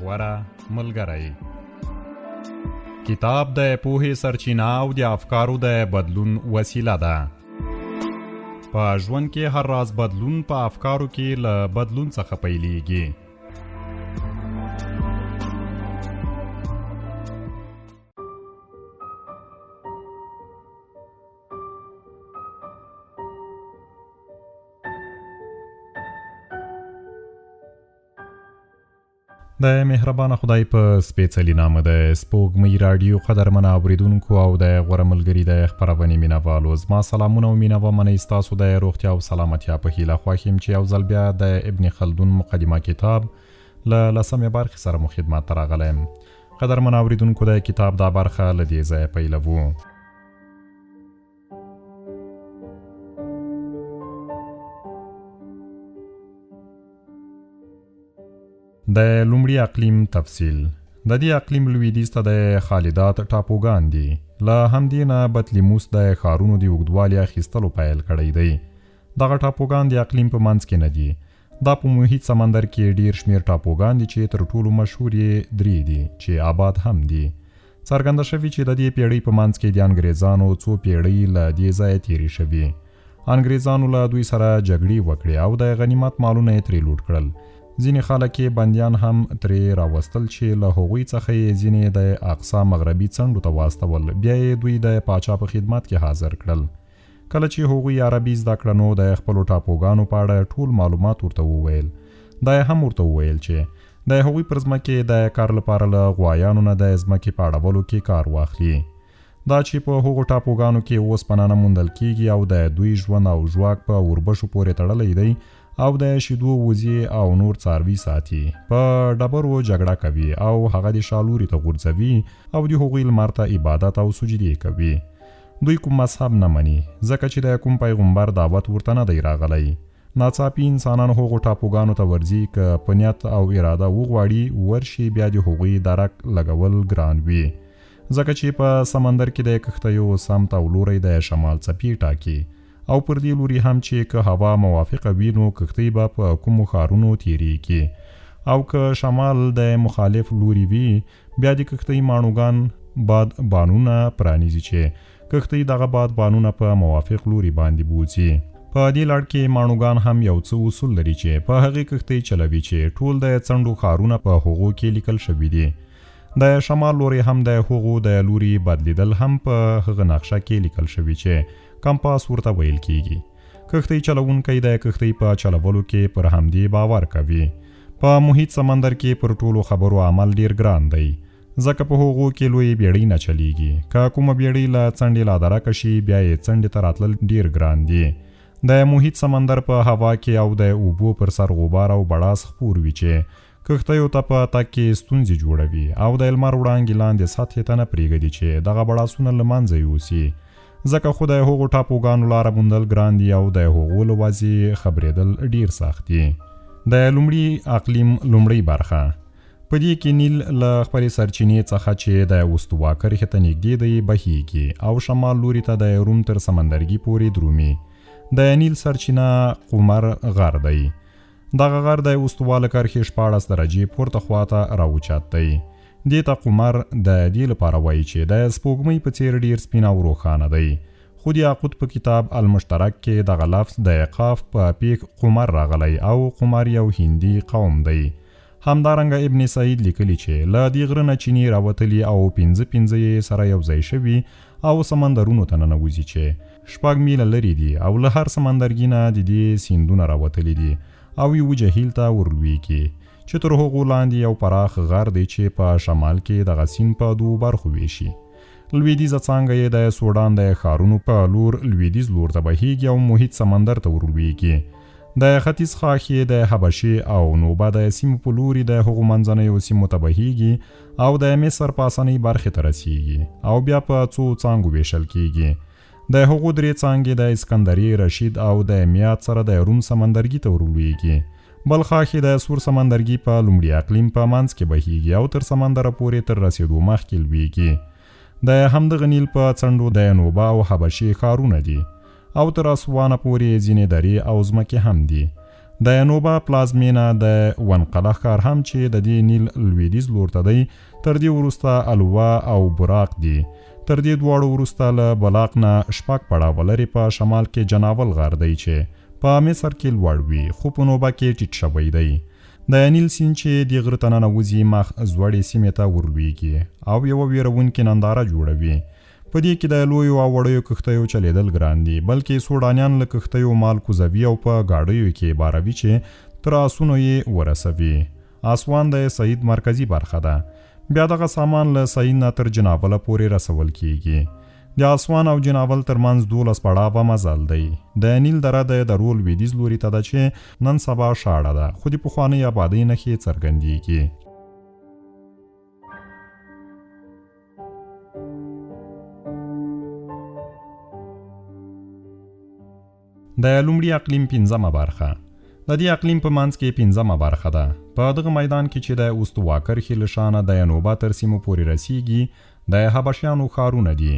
غوره ملګری. کتاب د پوهې سرچینه او د افکارو د بدلون وسیله ده. په ژوند کې هر راز بدلون په افکارو کې له بدلون څخه پیلېږي. د مهربانه خدای په سپېڅلي نامه د سپوږمۍ راډیو قدرمن اوریدونکو او د غوره ملګري د خپرونې مینهوالو زما سلامونه او مینه ومنئ. ستاسو د روغتیا او سلامتیا په هیله خوښ یم چې یو ځل بیا د ابن خلدون مقدمه کتاب له لسمې برخې سره مو خدمت ته راغلی یم. قدرمن اوریدونکو، د کتاب دا برخه له دې ځایه پیلوو. د لومړي اقلیم تفصیل. د دې اقلیم لویدیځ ته د خالدات ټاپوګان دي. له همدې نه بطلیموس د ښارونو د اوږدوالي اخیستلو پیل کړی دی. دغه ټاپوګان د اقلیم په منځ کې نه دي. دا په محیط سمندر کې ډیر شمیر ټاپوګان دي چې تر ټولو مشهور یې درې دي چې آباد هم دي. څرګنده شوې چې د دې پیړۍ په منځ کې د انګریزانو څو پیړۍ له دې ځایه تیرې شوې. انګریزانو له دوی سره جګړې وکړې او د غنیمت مالونه یې ترې لوټ کړل. ځینې خلک یې بندیان هم ترې راوستل چې له هغوی څخه یې ځینې د اقصا مغربي څنډو ته واستول، بیا یې دوی د پاچا په خدمت کې حاضر کړل. کله چې هغوی عربي زده کړه نو د خپلو ټاپوګانو په اړه ټول معلومات ورته وویل. دا یې هم ورته وویل چې د هغوی پر ځمکې د کار لپاره له غوایانو نه د ځمکې په اړولو کې کار واخلي. دا چې په هغو ټاپوګانو کې اوسپنه نه موندل کیږي او د دوی ژوند او ژواک په اوربشو پورې تړلی دی او د شیدو وزې او نور څاروي ساتي، په ډبرو جګړه کوي او هغه د شا لوري ته غورځوي او د هغوی لمر ته عبادت او سجدې کوي. دوی کوم مذهب نه مني، ځکه چې د کوم پیغمبر دعوت ورته نه دی راغلی. ناڅاپي انسانان هغو ټاپوګانو ته ورځي، که په نیت او اراده وغواړي ورشي بیا د هغوی درک لګول ګران وي، ځکه چې په سمندر کې د کښتیو سمت او لوری د شمال څپې ټاکي او پر دې لوري هم چې که هوا موافقه وي نو کښتۍ به په کومو ښارونو تیریږي او که شمال د مخالف لوري وي بیا د کښتۍ ماڼوګان باد بانونه پرانیزي چې کښتۍ دغه باد بانونه په موافق لوري باندې بوځي. په دې لړ کې ماڼوګان هم یو څه اصول لري چې په هغې کښتۍ چلوي چې ټول د څنډو ښارونه په هغو کې لیکل شوي دي. د شمال لوری هم د هغو د لوري بدلیدل هم په هغه نقشه کې لیکل شوي چې کمپاس ورته ویل کیږي. کښتۍ چلوونکی د کښتۍ په چلولو کې پر همدې باور کوي. په محیط سمندر کې پر ټولو خبرو عمل ډیر ګران دی، ځکه په هغو کې لویې بیړۍ نه چلیږي. که کومه بیړۍ له څنډې لادرکه شي بیا یې څنډې ته راتلل ډیر ګران دي. د محیط سمندر په هوا کې او د اوبو پر سر غبار او بړاس خپور وي چې کښتیو ته په تګ کې ستونزې جوړوي او د لمر وړانګې لاندې سطحې ته نه پرېږدي چې دغه بړاسونه له منځه یوسي، ځکه خو د هغو ټاپوګانو لاره موندل ګران دي او د هغو له وضعې خبرېدل ډېر سخت دي. د لومړي اقلیم لومړۍ برخه په دې کې نیل له خپلې سرچینې څخه چې د استوا کرښې ته نږدې دی بهیږي او شمال لوري ته د روم تر سمندرګي پورې درومي. د نیل سرچینه قمر غر دی. دغه غر د استوا له کرښې 16 درجې پورته خواته راوچت دی. دې ته قمر د دې لپاره وایي چې د سپوږمۍ په څیر ډیر سپین او روښانه دی. خو د یاقوت په کتاب المشترک کې دغه لفظ د قاف په پیښ قمر راغلی او قمر یو هندي قوم دی. همدارنګه ابن سعید لیکلي چې له دې غره نه چینې راوتلي او پنځه پنځه یې سره یو ځای شوي او سمندرونو ته ننوځي چې شپږ میله لرې دي او له هر سمندرګي نه د دې سیندونه راوتلي دي او یوه جهیل ته ورلویږي چې تر هغو لاندې یو پراخ غر دی چې په شمال کې دغه سیند په دوو برخو ویشي. لویدیځه څانګه یې د سوډان د ښارونو په لور لویدیځ لور ته بهیږي او محیط سمندر ته ورلویږي. د ختیځ ښاخ یې د حبشې او نوبه د سیمو په لوري د هغو منځنیو سیمو ته بهیږي او د مصر پاسنۍ برخې ته رسیږي او بیا په څو څانګو ویشل کیږي. د هغو درې څانګې د اسکندرې، رشید او د میاد سره د روم سمندرګي ته ورلویږي. بل ښاخ یې د سور سمندرګي په لومړي اقلیم په منځ کې بهیږي او تر سمندره پورې تر رسیدو مخکې لویږي. د همدغه نیل په څنډو د نوبه او حبشې ښارونه دي او تر اسوانه پورې ځینې درې او ځمکې هم دي. د نوبا پلازمینه د ونقله ښار هم چې د دې نیل لویدیځ لور ته دی، تر دې وروسته الوه او براق دي. تر دې دواړو وروسته له بلاق نه شپږ پړاوه لرې په شمال کې جناول غر دی چې په مصر کې لوړ وي، خو په نوبه کې ټیټ شوی دی. د نیل سیند چې دې غره ته ننوځي، مخ ځوړې سیمې ته ورلویږي او یوه ویروونکې ننداره جوړوي. په دې کې د لویو او وړیو کښتیو چلېدل ګران دي، بلکې سوډانیان له کښتیو مال کوزوي او په ګاډیو کې باروي چې تر آسونو یې ورسوي. اسوان د سعید مرکزي برخه ده. بیا دغه سامان له سعید نه تر جناوله پورې رسول کیږي. د اسوان او جناول تر منځ 12 پړاوه مزل دی. د نیل دره د درو لویدیځ لوري ته ده چې نن سبا شاړه ده، خو د پخوانۍ آبادۍ نښې څرګندیږي. د لومړي اقلیم پنځمه برخه. د دې اقلیم په منځ کې پنځمه برخه ده. په دغه میدان کې چې د استوا کرښې له شانه د نوبا تر سیمو پورې رسیږي، د حبشیانو ښارونه دي.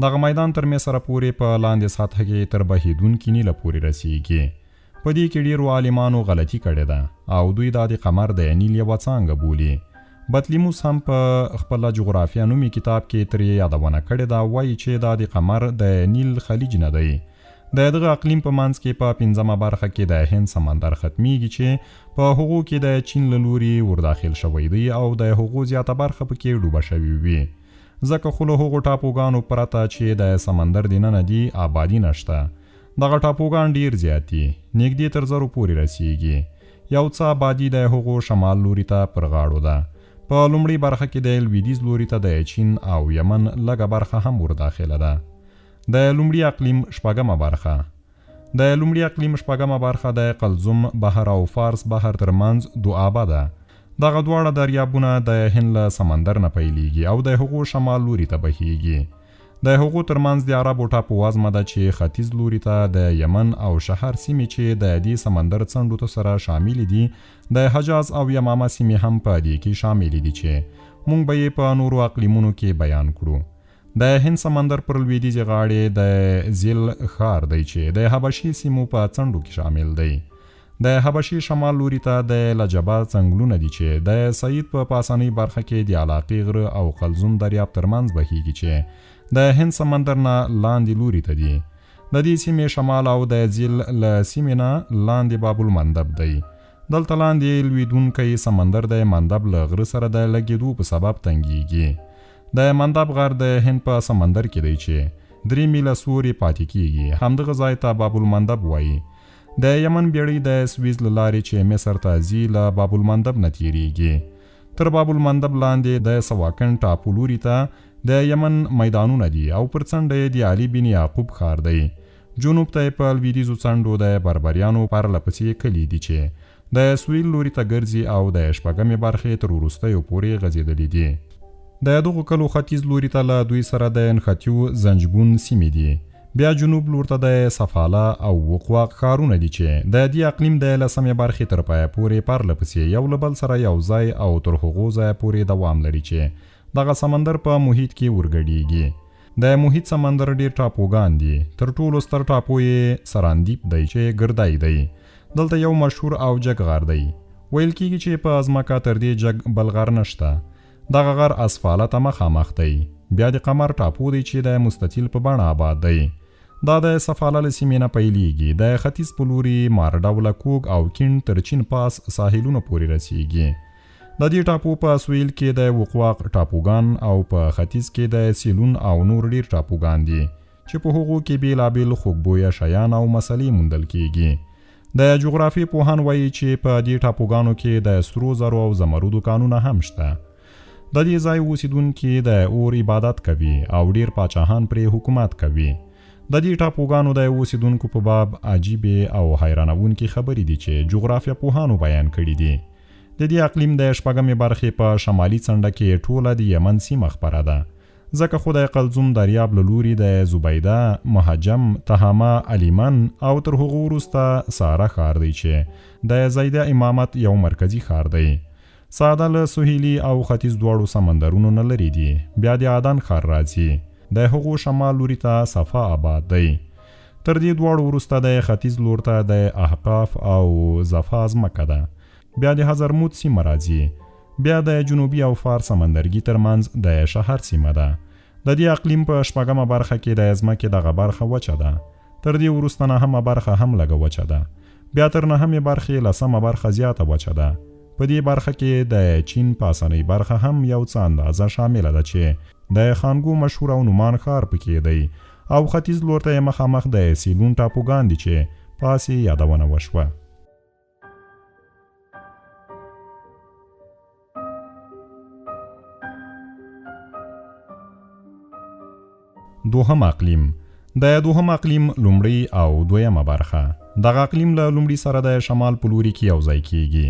دغه میدان تر مصره پورې په لاندې سطح کې تر بهیدونکي نیله پورې رسیږي. په دې کې ډیرو عالمانو غلطي کړې ده او دوی دا د قمر د نیل یوه څانګه بولي. بطلیموس هم په خپله جغرافیه نومي کتاب کې ترې یادونه کړې ده، وایي چې دا د قمر د نیل خلیج نه دی. د دغه اقلیم په منځ کې په پنځمه برخه کې د هند سمندر ختمیږي چې په هغو کې د چین له لوري ورداخل شوی دی او د هغو زیاته برخه پکې ډوبه شوې وي، ځکه خو له هغو ټاپوګانو پرته چې د سمندر دننه دي آبادي نشته. دغه ټاپوګان ډیر زیات دي، نږدې تر 1000 پورې رسیږي. یو څه آبادي د هغو شمال لوري ته پر غاړو ده. په لومړۍ برخه کې د لویدیځ لوري ته د چین او یمن لږه برخه هم ورداخله ده. د لومړي اقلیم شپږمه برخه. د لومړي اقلیم شپږمه برخه د قلزم بحر او فارس بحر ترمنځ دوآبه ده. دغه دواړه دریابونه د هند له سمندر نه پیلیږي او د هغو شمال لوري ته بهیږي. د هغو ترمنځ د عربو ټاپو وزمه ده چې ختیځ لوري ته د یمن او شهر سیمې چې د دې سمندر څنډو ته سره شاملې دي، د حجاز او یمامه سیمې هم په دې کې شاملې دي چې مونږ به یې په نورو اقلیمونو کې بیان کړو. د هند سمندر پر لویدیځې غاړې د زیل ښار دی چې د حبشي سیمو په څنډو کې شامل دی. د حبشي شمال لوري ته د لجبه څنګلونه دي چې د سعید په پاسنۍ برخه کې د علاقې غره او قلزم دریاب ترمنځ بهیږي چې د هند سمندر نه لاندې لوري ته دي. د دې سیمې شمال او د زیل له سیمې نه لاندې باب المندب دی. دلته لاندې لویدونکی سمندر د مندب له غره سره د لګېدو په سبب تنګیږي. د مندب غر د هند په سمندر کې دی چې 3 میله سور یې پاتې کیږي، همدغه ځای ته باب المندب وایي. د یمن بیړۍ د سویز له لارې چې مصر ته ځي له باب المندب نه تیریږي. تر باب المندب لاندې د سواکن ټاپو لوري ته د یمن میدانونه دي او پر څنډه یې د علي بن یعقوب ښار دی. جنوب ته یې په لویدیځو څنډو د بربریانو پرله پسې کلي دي چې د سویل لوري ته ګرځي او د شپږمې برخې تر وروستیو پورې غځېدلي دي. د دغو کلو ختیځ لوري ته له دوی سره د نښتیو زنجبون سیمې دي. بیا جنوب لور ته د سفاله او وقواق ښارونه دي چې د دې اقلیم د لسمې برخې تر پایه پورې پرله پسې یو له بل سره یو ځای او تر هغو ځایه پورې دوام لري چې دغه سمندر په محیط کې ورګډیږي. د محیط سمندر ډیر ټاپوګان دي. تر ټولو ستر ټاپو یې سراندیپ دی چې ګردی دی. دلته یو مشهور او جګ غر دی. ویل کیږي چې په ځمکه تر دې جګ بل غر نشته. دغه غر اسفاله ته مخامخ دی. بیا د قمر ټاپو دی چې د مستطیل په بڼه آباد دی. دا د سفاله له سیمې نه پیلیږي، د ختیځ په لوري مار ډوله کوږ او کیڼ تر چین پاس ساحلونو پورې رسیږي. د دې ټاپو په سویل کې د وقواق ټاپوګان او په ختیځ کې د سیلون او نور ډیر ټاپوګان دي چې په هغو کې بېلابېل خوږبویه شیان او مسلې موندل کیږي. د جغرافیې پوهان وایي چې په دې ټاپوګانو کې د سرو زرو او زمرودو کانونه هم شته. د دې ځای اوسیدونکي د اور عبادت کوي او ډیر پاچاهان پرې حکومت کوي. د دې ټاپوګانو د اوسیدونکو په باب عجیبې او حیرانوونکې خبرې دي چې جغرافیه پوهانو بیان کړي دي. د دې اقلیم د شپږمې برخې په شمالي څنډه کې ټوله د یمن سیمه خپره ده، ځکه خو د قلزم دریاب له لوري د زبیده، محجم، تهامه، الیمن او تر هغو وروسته ساره ښار دی چې د زیده امامت یو مرکزي ښار دی. ساده له سهیلي او ختیځ دواړو سمندرونو نه لرې دي. بیا د عدن ښار راځي. د هغو شمال لوري ته صفا آباد دی. تر دې دواړو وروسته د ختیځ لور ته د احقاف او زفا ځمکه ده. بیا د حضرموت سیمه راځي. بیا د جنوبي او فار سمندرګي ترمنځ د شهر سیمه ده. د دې اقلیم په شپږمه برخه کې د ځمکې دغه برخه وچه ده. تر دې وروسته نهمه برخه هم لږه وچه ده. بیا تر نهمې برخې لسمه برخه زیاته وچه ده. په دې برخه کې د چین پاسنۍ برخه هم یو څه اندازه شامله ده چې د خانګو مشهور او نومان ښار پکې دی او ختیځ لور ته یې مخامخ د سیلون ټاپوګان دي چې پاس یې یادونه وشوه. دوهم اقلیم. د دوهم اقلیم لومړۍ او دویمه برخه. دغه اقلیم له لومړي سره د شمال په لوري کې یو ځای کیږي.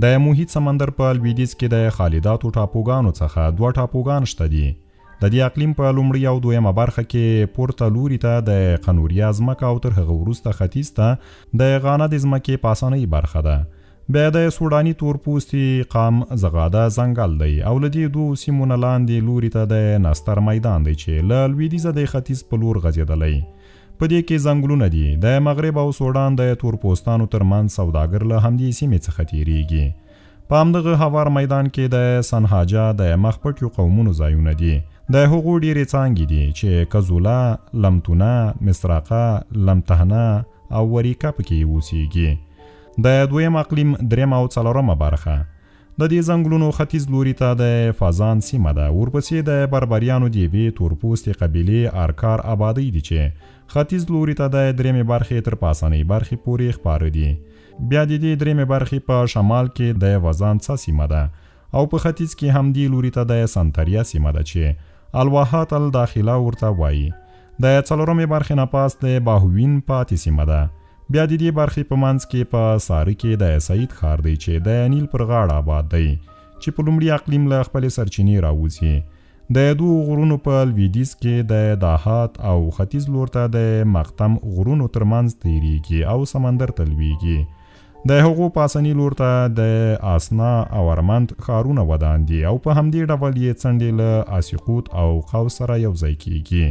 د محیط سمندر په لویدیځ کې د خالداتو ټاپوګانو څخه دوه ټاپوګان شته دي. د دې اقلیم په لومړۍ او دویمه برخه کې پورته لوري ته د قنوریا ځمکه او تر هغه وروسته ختیځ ته د غانا د ځمکې پاسنۍ برخه ده. بیا د سوډاني تور پوستي قام زغاده ځنګل دی او له دې دوو سیمو نه لاندې لوري ته د نستر میدان دی چې له لویدیځه د ختیځ په لور غځېدلی. په دې کې ځنګلونه دي. د مغرب او سوډان د تور پوستانو تر منځ سوداګر له همدې سیمې څخه تېرېږي. په همدغه هوار میدان کې د سنهاجا د مخ پټیو قومونو ځایونه دي. د هغو ډېرې څانګې دي چې کزوله، لمتونه، مصراقه، لمتهنه او وریکه پکې اوسېږي. د دویم اقلیم درېیمه او څلورمه برخه. د دې ځنګلونو ختیځ لوري ته د فازان سیمه ده. ورپسې د بربریانو د یوې تورپوستې قبیلې ارکار ابادۍ دي چې ختیځ لوري ته د درېیمې برخې تر پاسنۍ برخې پورې خپاره دي. بیا د دې درېیمې برخې په شمال کې د وزان څه سیمه ده او په ختیځ کې همدې لوري ته د سنتریا سیمه ده چې الواحات الداخله ورته وایي. د څلورمې برخې نه پاس د باهوین پاتې سیمه ده. بیا د دې برخې په منځ کې په ساري کې د سعید ښار دی چې د نیل پر غاړه آباد دی چې په لومړي اقلیم له خپلې سرچینې راوځي. د دوو غرونو په لویدیځ کې د داهات او ختیځ لور ته د مقتم غرونو تر منځ تیریږي او سمندر ته لویږي. د هغو پاسني لور ته د آسنا او ارمند ښارونه ودان دي او په همدې ډول یې څنډې له اسیقوت او قوس سره یو ځای کیږي.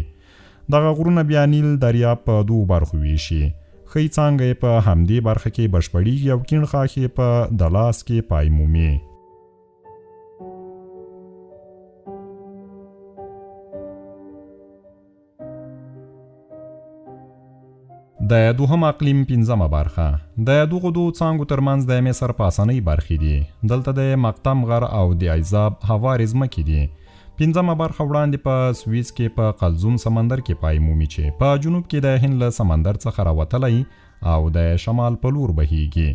دغه غرونه بیا نیل دریاب په دوو برخو ویشي. ښۍ څانګه یې په همدې برخه کې بشپړیږي او کیڼ ښاخ یې په دلاس کې پای مومي. د دوهم اقلیم پنځمه برخه. د دغو دوو څانګو ترمنځ د مصر پاسنۍ برخې دي. دلته د مقتم غر او د عیزاب هوارې ځمکې دي. پنځمه برخه وړاندې په سویس کې په قلزوم سمندر کې پای مومي چې په جنوب کې د هند له سمندر څخه راوتلی او د شمال په لور بهیږي.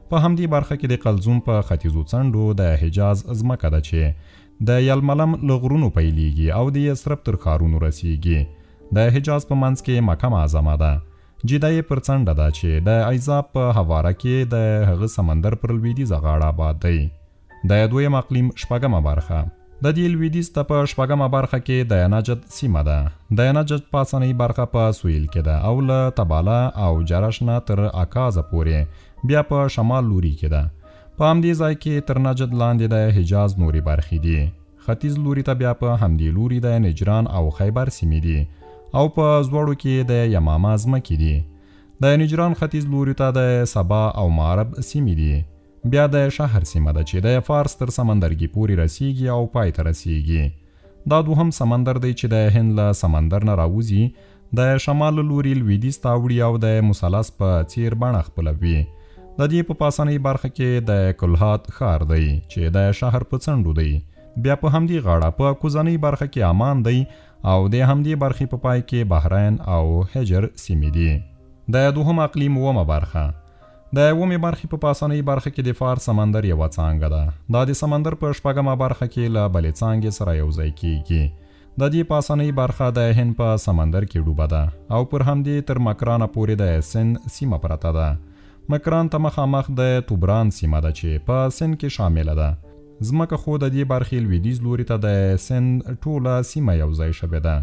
په همدې برخه کې د قلزوم په ختیځو څنډو د حجاز ځمکه ده چې د یلملم له غرونو پیلیږي او د یثرب تر ښارونو رسیږي. د حجاز په منځ کې مکه معظمه ده. جده یې پر څنډه ده چې د عیزاب په هواره کې د هغه سمندر پر لویدیځه غاړه آباد دی. د دویم اقلیم شپږمه برخه. د دې لویدیځ ته په شپږمه برخه کې د نجد سیمه ده. د نجد پاسنۍ برخه په سویل کې ده او له تباله او جرش نه تر عکازه پورې بیا په شمال لوري کې ده. په همدې ځای کې تر نجد لاندې د حجاز نورې برخې دي. ختیځ لوري ته بیا په همدې لوري د نجران او خیبر سیمې دي او په زوړو کې د یمامه ځمکې دي. د نجران ختیځ لوري ته د سبا او معرب سیمې دي. بیا د شهر سیمه ده چې د فارس تر سمندرګي پورې رسیږي او پای ته رسیږي. دا دوهم سمندر دی چې د هند له سمندر نه راوځي، د شمال له لوري لویدیځ ته اوړي او د مثلث په څیر بڼه خپلوي. د دې په پاسنۍ برخه کې د کلهات ښار دی چې د شهر په څنډو دی. بیا په همدې غاړه په کوزنۍ برخه کې عمان دی او د همدې برخې په پای کې بحرین او حجر سیمې دي. د دوهم اقلیم اوومه برخه. د اوومې برخې په پاسنۍ برخه کې د فارس سمندر یوه څانګه ده. دا د سمندر په شپږمه برخه کې له بلې څانګې سره یو ځای کیږي. د دې پاسنۍ برخه د هند په سمندر کې ډوبه ده او پر همدې تر مکرانه پورې د سند سیمه پرته ده. مکران ته مخامخ د توبران سیمه ده چې په سند کې شامله ده. ځمکه خو د دې برخې لویدیځ لوري ته د سند ټوله سیمه یو ځای شوې ده.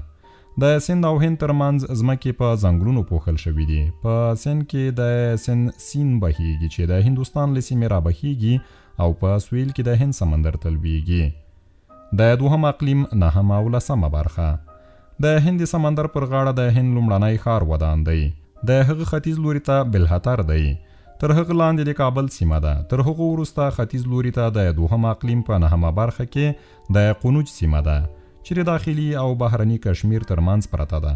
د سند او هند ترمنځ ځمکې په ځنګلونو پوښل شوې دي. په سند کې د سند سیند بهیږي چې د هندوستان له سیمې رابهیږي او په سویل کې د هند سمندر ته لویږي. د دوهم اقلیم نهمه او لسمه برخه. د هند سمندر پر غاړه د هند لومړنی ښار ودان دی. د هغه ختیځ لوري ته بلهتر دی. تر هغه لاندې د کابل سیمه ده. تر هغو وروسته ختیځ لوري ته د دوهم اقلیم په نهمه برخه کې د قنوج سیمه ده چې د داخلي او بهرني کشمیر تر منځ پرته ده.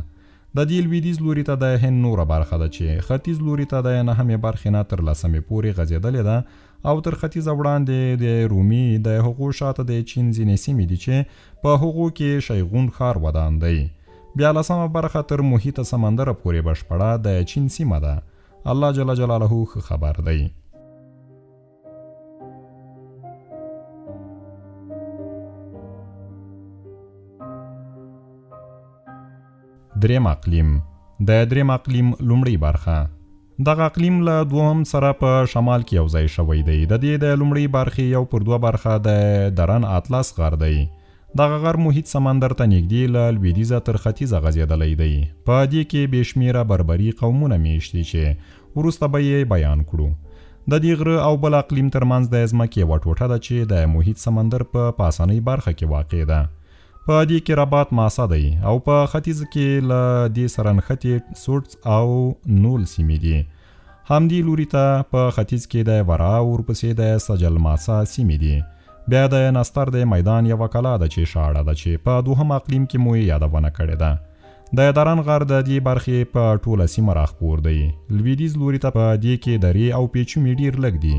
د دې لویدیځ لوري ته د هند نوره برخه ده چې ختیځ لوري ته د نهمې برخې نه تر لسمې پورې غځېدلې ده او تر ختیځه وړاندې د رومي، د هغو شاته د چین ځینې سیمې دي چې په هغو کې شیغون ښار ودان دی. بیا لسمه برخه تر محیط سمندره پورې بشپړه د چین سیمه ده. الله جل جلاله ښه خبر دی. دریم اقلیم، د دریم اقلیم لومړۍ برخه. دغه اقلیم له دوهم سره په شمال کې یو ځای شوی دی. د دې د لومړۍ برخې یو پر دوه برخه د درن اطلس غر دی. دغه غر محیط سمندر ته نږدې له لویدیځه تر ختیځه غځېدلی دی. په دې کې بې شمېره بربري قومونه میشت دي چې وروسته به یې بیان کړو. د دې غره او بل اقلیم ترمنځ د ځمکې یوه ټوټه ده چې د محیط سمندر په پاسنۍ برخه کې واقع ده. په دې کې رباط ماسه دی او په ختیځ کې له دې سره نښتې سوټس او نول سیمې دي. همدې لوري ته په ختیځ کې د ورا ورپسې د سجل ماسه سیمې دي. بیا د نستر د میدان یوه کلا ده چې شاړه ده چې په دوهم اقلیم کې مو یې یادونه کړې ده. د درن غر د دې برخې په ټوله سیمه راخپور دی. لویدیځ لوري ته په دې کې درې او پیچومي ډیر لږ دي.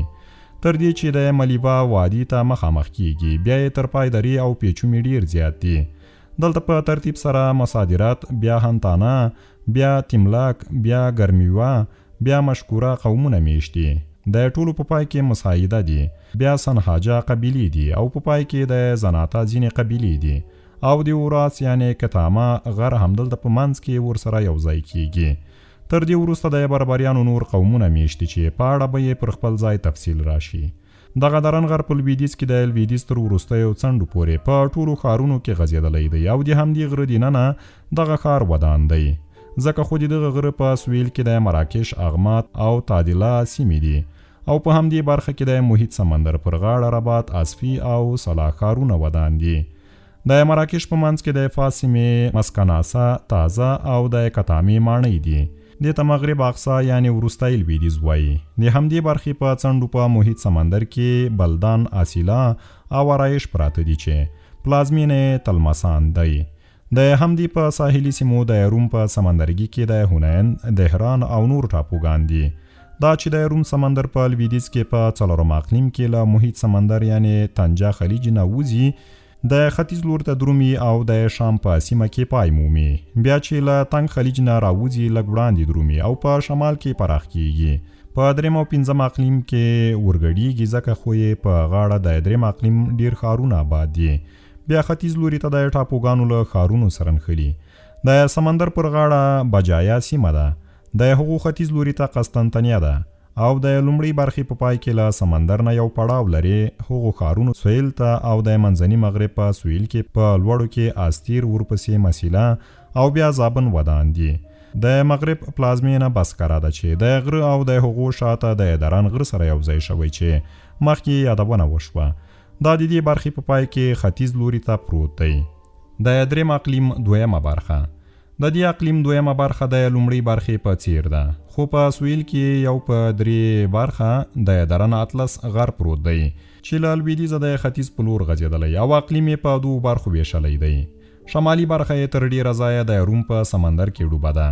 تر دې چې د ملیبا وادي ته مخامخ کیږي، بیا یې تر پای درې او پیچومي ډیر زیات دي. دلته په ترتیب سره مصادرت، بیا هنتانه، بیا تیملک، بیا ګرمیوه، بیا مشکوره قومونه میشت دي. د ټولو په پای کې مساعده دي، بیا سنهاجه قبیلې دي او په پای کې د زناته ځینې قبیلې دي او د اوراس یعنې کتامه غر همدلته په منځ کې ورسره یو ځای کیږي. تر دې وروسته د بربریانو نور قومونه میشت دي چې په اړه به یې پر خپل ځای تفصیل راشي. دغه درن غر په لویدیځ کې د لویدیځ تر وروستیو څنډو پورې په ټولو ښارونو کې غځېدلی دی او د همدې غره دننه دغه ښار ودان دی. ځکه خو د دغه غره په سویل کې د مراکش، اغمات او تادیلا سیمې دي او په همدې برخه کې د محیط سمندر پر غاړه رباط، اصفي او صلاح ښارونه ودان دي. د مراکش په منځ کې د فاس سیمې مسکناسه، تازه او د کتامې ماڼۍ دي. دې ته مغرب اقصا یعنې وروستی لویدیځ وایي. د همدې برخې په څنډو په محیط سمندر کې بلدان، اسیلا او ارایش پراته دي چې پلازمینه یې تلمسان دی. د همدې په ساحلي سیمو د روم په سمندرګي کې د هونین، دهران او نور ټاپوګان دي. دا چې د روم سمندر په لویدیځ کې په څلورم اقلیم کې له محیط سمندر یعنې طنجه خلیج نه وځي، د ختیځ لور ته درومي او د شام په سیمه کې پای مومي. بیا چې له تنګ خلیج نه راوځي لږ وړاندې درومي او په شمال کې پراخ کیږي. په دریم او پنځم اقلیم کې ورګډیږي ځکه خو یې په غاړه د دریم اقلیم ډیر ښارونه آباد دي. بیا ختیځ لوري ته د ټاپوګانو له ښارونو سره نښلي. د سمندر پر غاړه بجایا سیمه ده. د هغو ختیځ لوري ته قسطنطنیه ده. او د لومړۍ برخې په پای کې له سمندر نه یو پړاو لرې هغو ښارونو سویل ته او د منځني مغرب په سویل کې په لوړو کې استیر، ورپسې مسیله او بیا زابن ودان دي. د مغرب پلازمېنه بسکره ده چې د غره او د هغو شاته د درن غره سره یو ځای شوی چې مخکې یې یادونه وشوه. دا د دې برخې په پای کې ختیځ لوري ته پروت دی. د دریم اقلیم دویمه برخه. د دې اقلیم دویمه برخه د لومړۍ برخې په څیر ده، خو په سویل کې یې یو په درې برخه د درن اطلس غر پروت دی چې له لویدیځه د ختیځ په لور غځېدلی او اقلیم یې په دوو برخو ویشلی دی. شمالي برخه یې تر ډیره ځایه د روم په سمندر کې ډوبه ده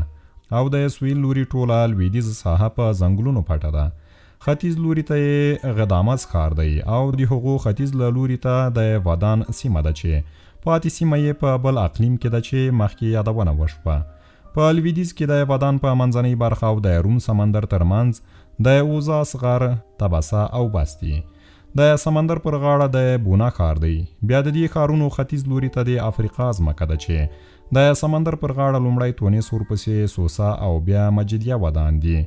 او د سویل لوري ټوله لویدیځه ساحه په ځنګلونو پټه ده. ختیځ لوري ته یې غدامس ښار دی او د هغو ختیځ له لوري ته د ودان سیمه ده چې پاتې سیمه یې په بل اقلیم کې ده چې مخکې یادونه وشوه. په لویدیځ کې د ودان په منځنۍ برخه او د روم سمندر ترمنځ د اوزاس غر، تبسه او بس دي. د سمندر پر غاړه د بونا ښار دی. بیا د دې ښارونو ختیځ لوري ته د افریقا ځمکه ده چې د سمندر پر غاړه لومړی تونس، ورپسې سوسه او بیا مجدیه ودان دي.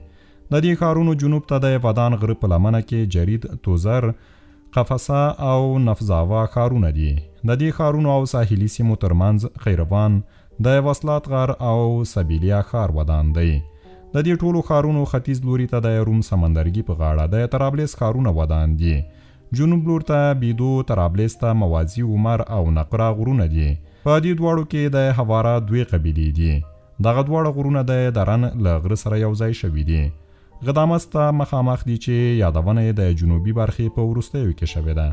د دې ښارونو جنوب ته د ودان غره په لمنه کې جرید، توزر، قفسه او نفزاوا ښارونه دي. د دې ښارونو او ساحلي سیمو ترمنځ قیروان، د وصلات غر او سبیلیا ښار ودان دی. د دې ټولو ښارونو ختیځ لوري ته د روم سمندرګي په غاړه د طرابلس ښارونه ودان دي. جنوب لور ته بیدو، طرابلس ته موازي عمر او نقره غرونه دي. په دې دواړو کې د هواره دوې قبیلې دي. دغه دواړه غرونه د درن له غره سره یو ځای شوي دي. غدامس ته مخامخ دي چې یادونه یې د جنوبي برخې په وروستیو کې شوې ده.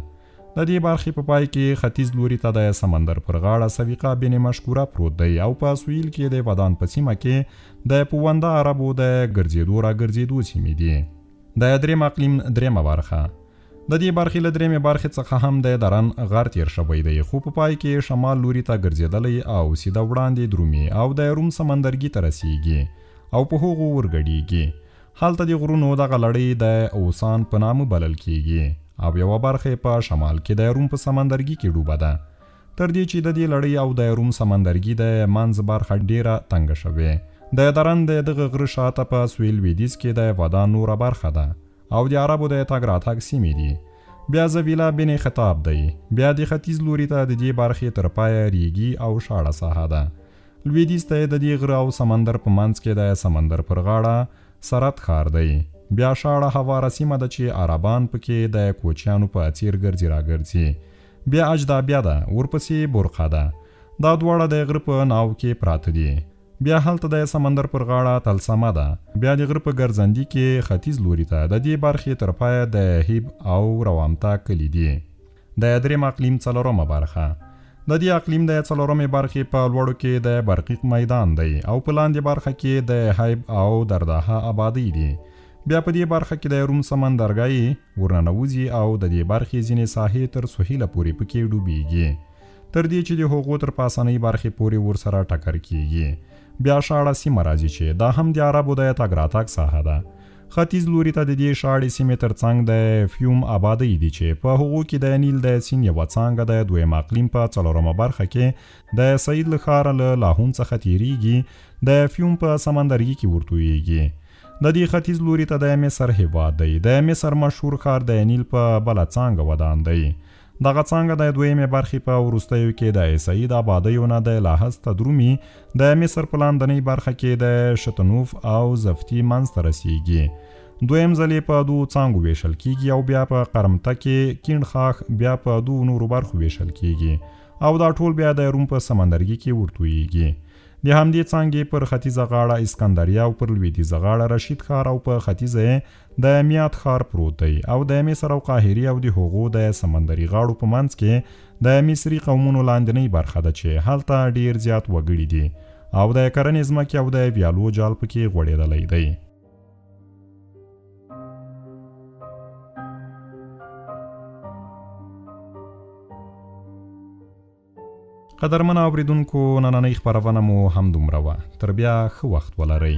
د دې برخې په پای کې ختیځ لوري ته د سمندر پر غاړه سویقه بن مشکوره پروت دی او په سویل کې د ودان په سیمه کې د پوونده عربو د ګرځېدو راګرځېدو سیمې دي. د دریم اقلیم دریمه برخه. د دې برخې له دریمې برخې څخه هم د درن غر تیر شوی دی، خو په پای کې شمال لوري ته ګرځېدلی او سیده وړاندې درومي او د روم سمندرګي ته رسیږي او په هغو ورګډیږي. هلته د غرونو دغه لړۍ د اوسان په نامه بلل کیږي او یوه برخه یې په شمال کې د روم په سمندرګي کې ډوبه ده. تر دې چې د دې لړۍ او د روم سمندرګي د منځ برخه ډېره تنګه شوې. د درن د دغه غره شاته په سویل لوېدیځ کې د ودان نوره برخه ده او د عربو د تګ راتګ سیمې دي. بیا زویله بن خطاب دی. بیا د ختیځ لوري ته د دې برخې تر پایه ریګي او شاړه ساحه ده. لوېدیځ ته یې د دې غره او سمندر په منځ کې د سمندر پر غاړه سرت ښار دی. بیا شاړه هواره سیمه ده چې عربان په کې د کوچیانو په څېر ګرځي راګرځي. بیا اجدابیا ده، ورپسې برقه ده. دا دواړه د غره په ناو کې پراته دي. بیا هلته د سمندر پر غاړه تلسمه ده. بیا د غره په ګرځندي کې ختیځ لوري ته د دې برخې تر پایه د هیب او روامتا کلي دي. د دریم اقلیم څلورمه برخه. د دې اقلیم د څلورمې برخې په لوړو کې د برقیق میدان دی او په لاندې برخه کې د هیب او درداها ابادۍ دي. بیا په دې برخه کې د روم سمندرګی ورننوځي او د دې برخې ځینې ساحې تر سهیله پورې پکې ډوبیږي، تر دې چې د هغو تر پاسنۍ برخې پورې ورسره ټکر کیږي. بیا شاړه سیمه راځي چې دا هم د عربو د تګ راتګ ساحه ده. ختیځ لوري ته د دې شاړې سیمې تر څنګ د فیوم ابادۍ دي چې په هغو کې د نیل د سیند یوه څانګه د دویم اقلیم په څلورمه برخه کې د سعید له ښاره له لاهون څخه تیریږي، د فیوم په سمندرګي کې ورتویږي. د دې ختیځ لوري ته د مصر هیواد دی. د مصر مشهور ښار د نیل په بله څانګه ودان دی. دغه څانګه د دویمې برخې په وروستیو کې د عیسايي د آبادیو نه د لاحظ ته درومي، د مصر په لاندنۍ برخه کې د شتنوف او زفتي منځ ته رسیږي. دویم ځل یې په دوو څانګو ویشل کیږي او بیا په قرمته کې کیڼ ښاخ بیا په دوو نورو برخو ویشل کیږي او دا ټول بیا د روم په سمندرګي کې ورتویږي. د همدې څانګې پر ختیځه غاړه اسکندریه او پر لویدیځه غاړه رشید ښار او په ختیځه یې د میاد ښار پروت دی او د مصر او قاهرې او د هغو د سمندري غاړو په منځ کې د مصري قومونو لاندنۍ برخه ده چې هلته ډیر زیات وګړي دي او د کرنې ځمکې او د ویالو جال پکې غوړېدلی دی. قدرمن اوریدونکو، نننۍ خپرونه مو همدومره وه. تر بیا ښه وخت ولرئ.